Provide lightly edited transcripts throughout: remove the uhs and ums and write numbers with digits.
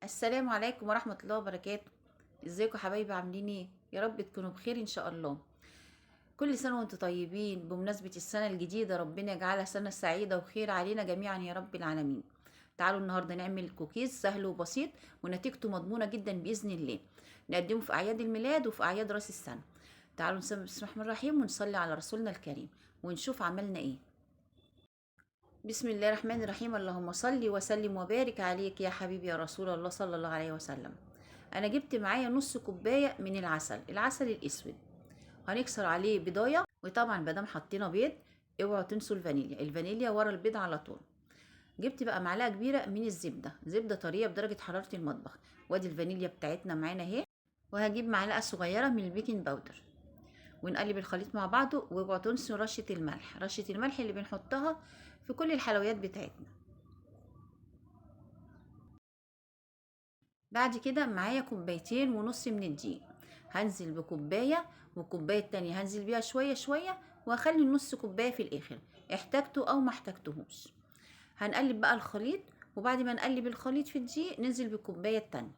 السلام عليكم ورحمة الله وبركاته. ازيكم حبايبي، عاملين ايه؟ يا رب تكونوا بخير ان شاء الله. كل سنة وانتم طيبين. بمناسبة السنة الجديدة ربنا يجعلها سنة سعيدة وخير علينا جميعا يا رب العالمين. تعالوا النهاردة نعمل كوكيز سهل وبسيط ونتيجته مضمونة جدا بإذن الله، نقدمه في أعياد الميلاد وفي أعياد راس السنة. تعالوا نسمي بسم الله الرحمن الرحيم ونصلي على رسولنا الكريم ونشوف عملنا ايه. بسم الله الرحمن الرحيم. اللهم صل وسلم وبارك عليك يا حبيبي يا رسول الله صلى الله عليه وسلم. انا جبت معايا نص كوباية من العسل، العسل الاسود، هنكسر عليه بيضايه، وطبعا مادام حطينا بيض اوعوا تنسوا الفانيليا، الفانيليا ورا البيض على طول. جبت بقى معلقه كبيرة من الزبدة، زبدة طرية بدرجة حرارة المطبخ، وادي الفانيليا بتاعتنا معانا اهي. وهجيب معلقه صغيرة من ال baking powder ونقلب الخليط مع بعضه. واوعوا تنسوا رشه الملح، رشه الملح اللي بنحطها في كل الحلويات بتاعتنا. بعد كده معايا كوبايتين ونص من الدقيق، هنزل بكوبايه والكوبايه التانية هنزل بيها شوية شوية، واخلي النص كوباية في الاخر احتاجته او ما احتاجتهوش. هنقلب بقى الخليط، وبعد ما نقلب الخليط في الدقيق ننزل بالكوبايه التانية.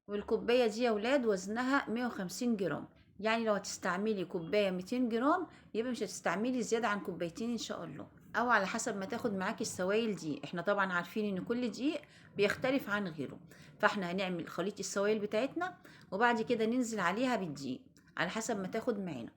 والكوبايه دي يا ولاد وزنها 150 جرام، يعني لو هتستعملي كوباية 200 جرام يبقى مش هتستعملي زيادة عن كوبايتين ان شاء الله، او على حسب ما تاخد معاكي السوائل دي. احنا طبعا عارفين ان كل دقيق بيختلف عن غيره، فاحنا هنعمل خليط السوائل بتاعتنا وبعد كده ننزل عليها بالدقيق على حسب ما تاخد معانا.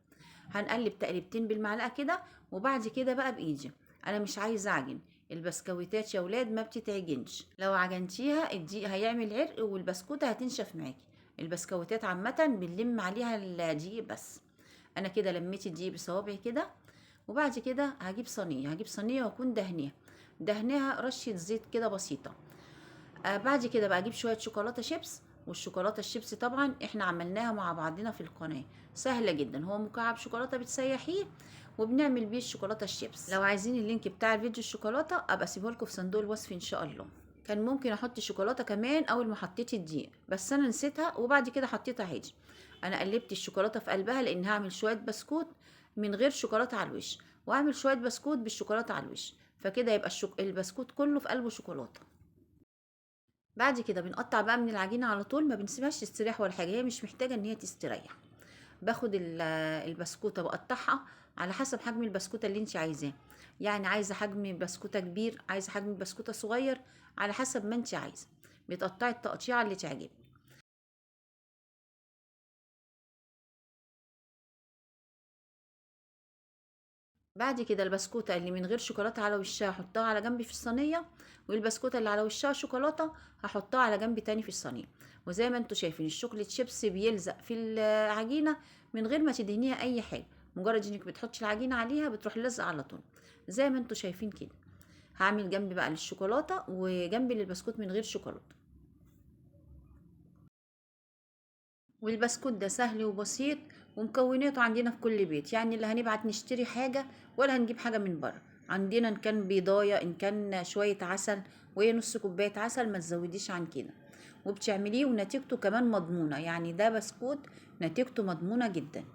هنقلب تقلبتين بالمعلقه كده، وبعد كده بقى بايدي. انا مش عايزه اعجن البسكويتات يا ولاد، ما بتتعجنش، لو عجنتيها الدقيق هيعمل عرق والبسكوته هتنشف معاكي. البسكويتات عامة بنلم عليها الدقيق بس. انا كده لميت الدقيق بصوابعي كده، وبعد كده هجيب صينية، هجيب صينية واكون دهنيها، دهنيها رشه زيت كده بسيطة. بعد كده بقى اجيب شوية شوكولاتة شيبس، والشوكولاته الشيبس طبعا احنا عملناها مع بعضنا في القناة، سهلة جدا، هو مكعب شوكولاتة بتسيحيه وبنعمل بيه الشوكولاتة الشيبس. لو عايزين ال link بتاع الفيديو الشوكولاتة ابقى اسيبه لكم في صندوق الوصف ان شاء الله. كان ممكن احط شوكولاتة كمان اول ما حطيت الدقيق، بس انا نسيتها وبعد كده حطيتها عادي. انا قلبت الشوكولاتة في قلبها لان هعمل شوية بسكوت من غير شوكولاتة على الوش، واعمل شوية بسكوت بالشوكولاته على الوش، فكده يبقى البسكوت كله في قلبه شوكولاتة. بعد كده بنقطع بقى من العجينة على طول، ما بنسيبهاش تستريح ولا حاجة، هي مش محتاجه ان هي تستريح. باخد البسكوته بقطعها على حسب حجم البسكوته اللي انت عايزاه، يعني عايزه حجم بسكوته كبير، عايزه حجم بسكوته صغير، على حسب ما انت عايزه، بتقطعي التقطيعه اللي تعجبك. بعد كده البسكوته اللي من غير شوكولاتة على وشها هحطها على جنب في الصينية، والبسكوته اللي على وشها شوكولاتة هحطها على جنب تاني في الصينية. وزي ما انتوا شايفين ال chocolate chips بيلزق في العجينة من غير ما تدهنيها اي حاجة، مجرد انك بتحطي العجينة عليها بتروح لازقه على طول زي ما انتوا شايفين كده. هعمل جنب بقى للشوكولاته وجنب للبسكوت من غير شوكولاتة. والبسكوت ده سهل وبسيط ومكوناته عندنا في كل بيت، يعني اللي هنبعت نشتري حاجة ولا هنجيب حاجة من بره، عندنا ان كان بيضايه ان كان شوية عسل، وهي نص كوباية عسل ما تزوديش عن كده، وبتعمليه ونتيجته كمان مضمونه. يعني ده بسكوت نتيجته مضمونه جدا،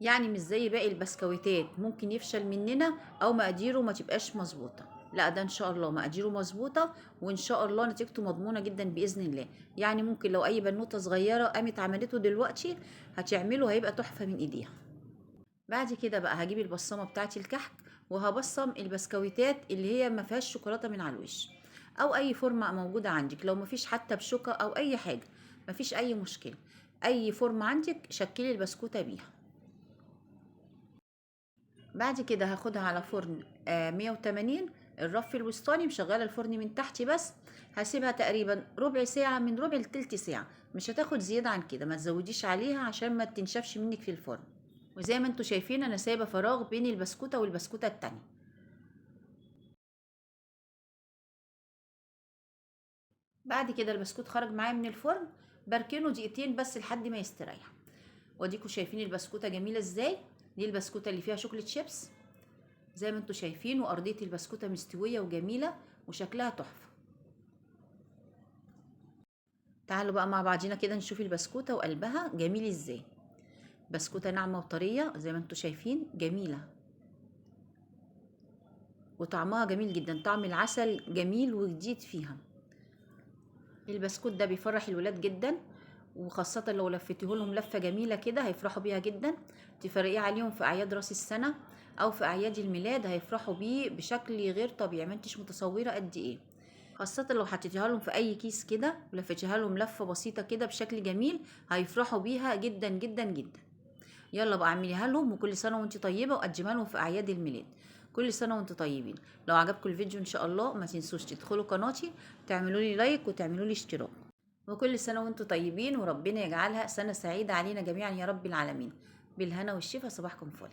يعني مش زي باقي البسكويتات ممكن يفشل مننا او مقاديره ما تبقاش مظبوطة، لا ده ان شاء الله مقاديره مظبوطة وان شاء الله نتيجته مضمونه جدا باذن الله. يعني ممكن لو اي بنوته صغيرة قامت عملته دلوقتي هتعمله هيبقى تحفة من ايديها. بعد كده بقى هجيب البصمة بتاعتي الكحك وهبصم البسكويتات اللي هي ما فيهاش شوكولاتة من على الوش، او اي فورمه موجودة عندك، لو ما فيش حتى بشوكة او اي حاجة ما فيش اي مشكلة، اي فورمه عندك شكلي البسكوته بيها. بعد كده هاخدها على فرن 180، الرف الوسطاني، مشغله الفرن من تحت بس. هسيبها تقريبا ربع ساعة، من ربع لتلت ساعة، مش هتاخد زيادة عن كده، ما تزوديش عليها عشان ما تنشفش منك في الفرن. وزي ما انتوا شايفين انا سايبه فراغ بين البسكوته والبسكوته التانية. بعد كده البسكوت خرج معايا من الفرن، بركنه دقيقتين بس لحد ما يستريح. واديكوا شايفين البسكوته جميلة ازاي، دي البسكوته اللي فيها chocolate chips زي ما انتوا شايفين، وارضيه البسكوته مستوية وجميلة وشكلها تحفة. تعالوا بقى مع بعضينا كده نشوف البسكوته وقلبها جميل ازاي. بسكوته ناعمة وطريه زي ما انتوا شايفين، جميلة. وطعمها جميل جدا، طعم العسل جميل وجديد فيها. البسكوت ده بيفرح الولاد جدا، وخاصة لو لفيتيه لهم لفة جميلة كده هيفرحوا بيها جدا. تفرقيه عليهم في أعياد راس السنة أو في أعياد الميلاد هيفرحوا بيه بشكل غير طبيعي، ما انتش متصورة قد إيه. خاصة لو حطيتيها لهم في أي كيس كده ولفيتيها لهم لفة بسيطة كده بشكل جميل هيفرحوا بيها جدا جدا جدا. يلا بقى اعمليها لهم، وكل سنة وانت طيبة، وقدمها لهم في أعياد الميلاد. كل سنة وانتم طيبين. لو عجبكم الفيديو ان شاء الله ما تنسوش تدخلوا قناتي، تعملوا لي لايك وتعملوا لي اشتراك. وكل سنة وانتم طيبين، وربنا يجعلها سنة سعيدة علينا جميعا يا رب العالمين. بالهنا والشفا. صباحكم فل.